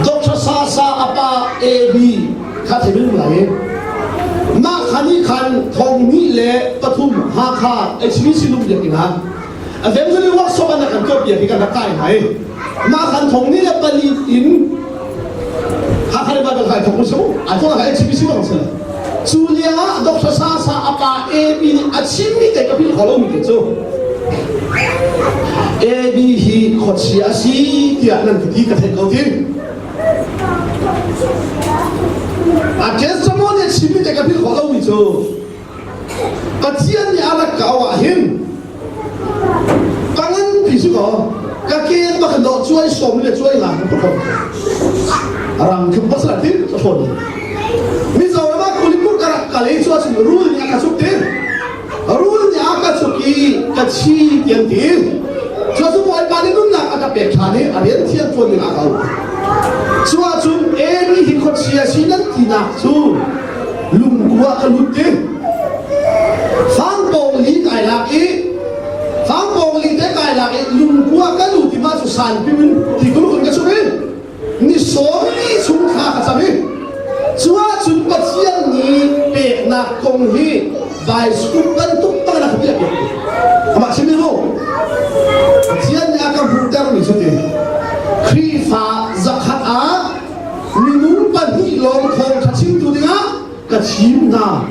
Dr. Sasa apa AB kha thei min lai mah khan i khan thong ni le pathum Hakha HBC lung biak ina evangelist workshop an kan tuah piak hi kan rak kai ngai mah khan thong ni le pali in Hakha le Bible kai thong mu a thong ka HBC bang sel cu lia Dr. Sasa apa AB nih a chimmi te ka phil kho lo mi te cu AB hi khuachia a si tiah nan ka ti ka theih ko tin A testimony a chimmi te ka philh khawh lomi cu Pathian nih a rak ka auh ah hin ka nganpi si kaw ka ke bak dawh cuai sawm le cuai nga ka phone rang khum pasal tin ka phone Mizoram ah Kulipur ka rak kal i cu ahcun rul nih a ka cuk tin Rul nih a ka cuk i ka chi ti an ti. Cu cu Bawipa nih nunnak a ka pek ṭhan i a rian thiang ṭuan ding ah ka auh. Cu ahcun Amy hi khuachia si nan tinak cu lungkua ka lut ti. Fangpawng li kai lak i fangpawng li te kai lak i lungkua ka lut i mah cu sanpim in tikuluk in ka chuk i ni sawmli chung thla ka cam i cu ahcun Pathian nih peknak kong hi bicycle bantuk bang na ka piah piak amah chim mu Pathian nih a ka hmuhtermi cu ti Khrihfa zakhat ah minung pahnih lawng thawngṭha chimtu dingah ka thim hna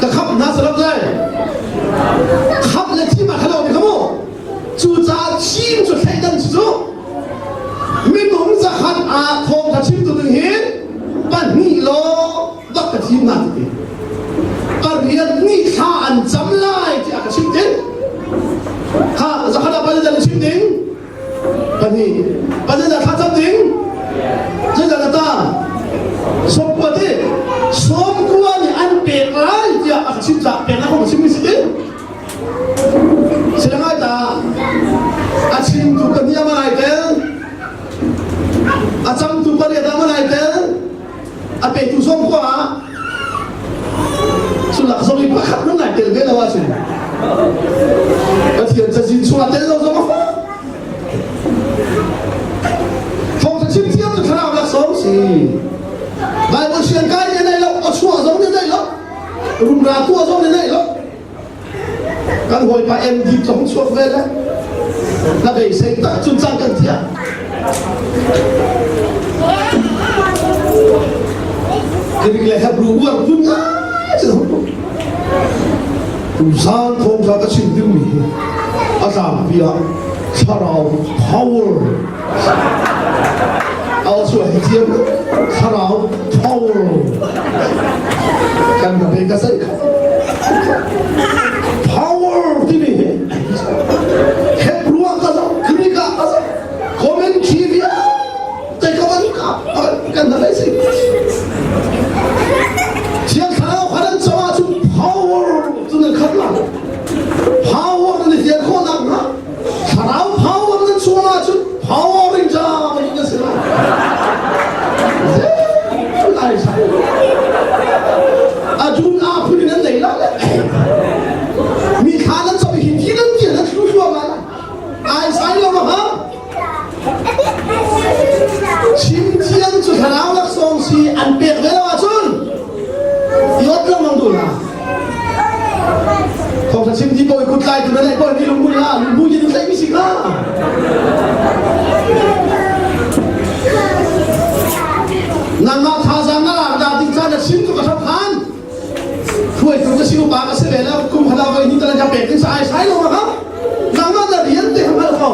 ka khap hna salam lai khap le thim ah khalo mi kha mu Cucaah thim cu thleidan cu minung zakhat ah thawngtha chimtu ding hi pahnih law bak ka thim hna ti pariat nih thla an cam lai ti a ka chim ding kha zakhat ah pazat an chim ding pahnih pazat ah thla cam ding zeizat a ta sawmkua ti sawmkua nih an pek lai tiah a ka chim caah pek na kong a chim mi si ti Silangai ta a chimtu pahnih a ai tel a camtu pariat a ai tel a petu zong khua ah sulak zong i pakhat nan ai tel ve lo ahcun Pathian cazin chungah tel lo zong a fak thawngtha chim thiam cu thlarau laksawng si Bible sian kai ne nei lo a chuah zong ne nei lo rumra tuah zong ne nei lo Kan hawipa MD zong chuak ve le na beisei tak cun cang kan thiam. Greek le Hebrew uar phun ngai cu Tuzan thawngtha ka chim dingmi hi a tlangpi ah thlarau power a chuah hi thiam thlarau power kan ka ka sai power timi hi Hebrew ah ka zoh Greek ah ka zoh commentary ah te ka van ka kan na lai si Thiang Thlarau kha nan caah cun power cu nan khat la power nan i fian khawh nak hnga Thlarau power nan chuah ahcun power in ja bantuk na si lai. Lai sai. Ajun a phun in an nei la le. Mi thla nan chom hi thi nan ti nan thlu thlu ma la. Ai sai lo ma ha. Chim thian cu thlarau laksawng si an pek ve lo ahcun yot lengmang tu la. Thawngtha chim ti ko i kut tlai tu na neih ko ni lungbu la lungbu yin tlaih mi si kha. Nangmah thazaang na lak dah ding caan na chim tu ka hrap han. Hruaitu ka si upa ka si ve lo kum hala voi ni talan ka pek ding sa ai sai lo ma ha. Nangmah na rian te hmal ko.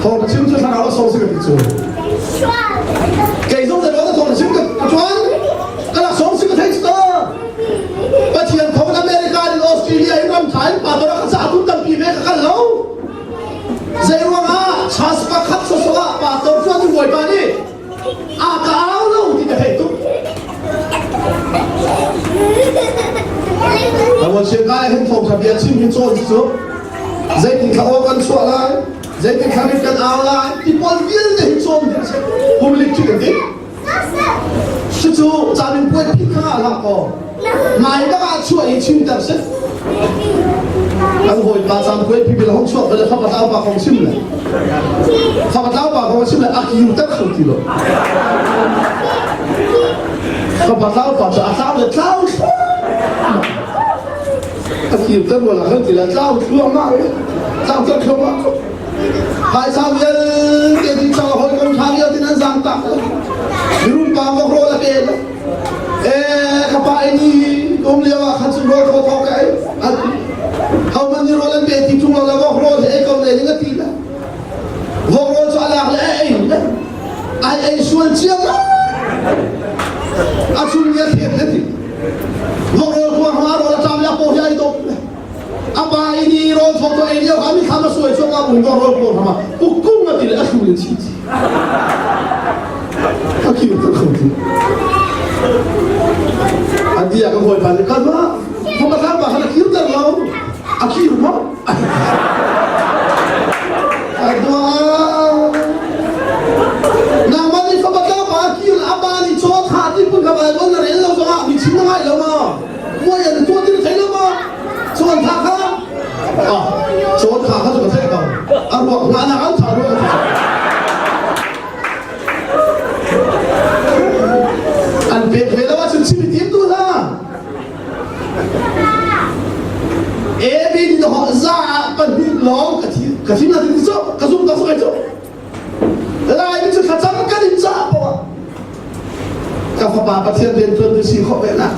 Thawngtha chim cu thlarau a so si ka ti cu. Kei zong na thawngtha chim ka tuan ka lak sawm si ka thei ta. Pathian thawng America in Australia in ram tha in pa tora ka ca tu tampi ve ka kal lo. Zei ruangah chas pakhat soso ah pa tor chuan tu bawipa nih a ka au lo ti ka theih tuk. Awon sian kai hin thawngtha bia chim hi cawn cu zeitin thla aw kan chuah lai zeitin thla rit kan au lai ti pawl vialte hi cawn ding si public cu kan ti cucu camin puai phit kha ah hlah kaw ngai bak ah chuah i chimter si. Kan hawipa caan kuai pipi la hong chuak ve le fapa tlau pa kong chim le fapa tlau pa kong chim le a kiu ter kho ti lo. Fapa tlau pa cu a tlau le tlau a kiu ter wala khan ti le tlau thluahmah tlau ter thluahmah Phaisa vialte ti cang hawikom ṭha vialte nan zaang tak. Mirum pa vok rawl a pe lo. Eh, ka pa ini um lio ah khan cun rawl thaw thaw ka ei. Ho man nih rawl an pe ti ṭung lo le vok rawl he ei ko ne ning a ti le. Vok rawl cu a lak le a ei le. Ai ei sual chiang ma. A chung ni a thlet le ti. Vok rawl khua hma rawl a ṭam le a paw hi ai dop le. A pa ini rawl thawk to ei lio kha mi thlam a suai chuak a ung rawl pawl hama ukung a ti le a hlu in chi chi. A kiu ta kho ti. A dia ka hawi pa ni kan ma thoma thlam pa khan a kiu ter lo. A kiu mo. A dua. Nangmah nih fapa tla pa kiu a pa nih chaw tha ti pun kha Bible na rel lo zongah mi chim na ngai lo ma. Muai an tuah ti na thei lo ma? Chawn tha kha ah chawn tha kha cu ka theih ko. A ruak hna nak an tha ruak an tha. An pek ve lo ahcun chim i tim tu hna. A B ni ho za ah pahnih lawng ka thi ka thim na ti cu ka zum tak cu Lai cu thlacam kan in cah poah ka fapa Pathian rian tuan tu si khawh ve nak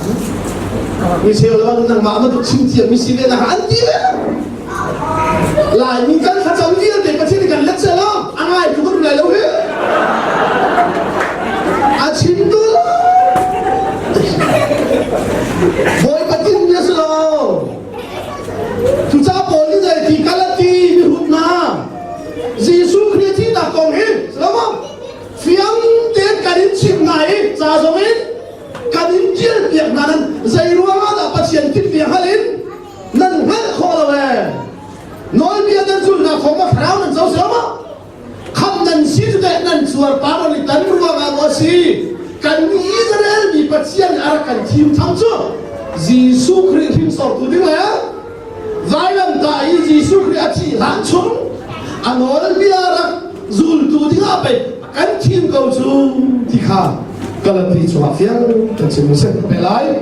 mi cheu le bang nangmah bantuk chim thiam mi si ve nak an ti ve Laimi kan thlacam vialte Pathian nih kan let seh lo a ngai tu kan lai lo hi a chim tu lo Bawipa tin mi a si lo Cucaah Paul nih zei ti kal a ti mihrut hna Jesuh Khrih thihnak kong hi lo fiang tein kan in chimh hna i ca zong in kan in ṭial piak hna nan zei ruangah dah Pathian tinhmi hngalh in nan hngalh khawh lo ee nawlbia nan zulhnak thawng ma thlarau nan co si lo ma khamh nan si cu teh nan cuar par i tan ruangah maw a si kan Israel mi Pathian a rak kan thim tham cu Jesuh Khrih hringsortu ding le vailamtah i Jesuh Khrih a thih hlan chung a nawlbia rak zultu dingah pei kan thim ko cu ti kha Galati chungah fiang kan chim a si. Pe lai.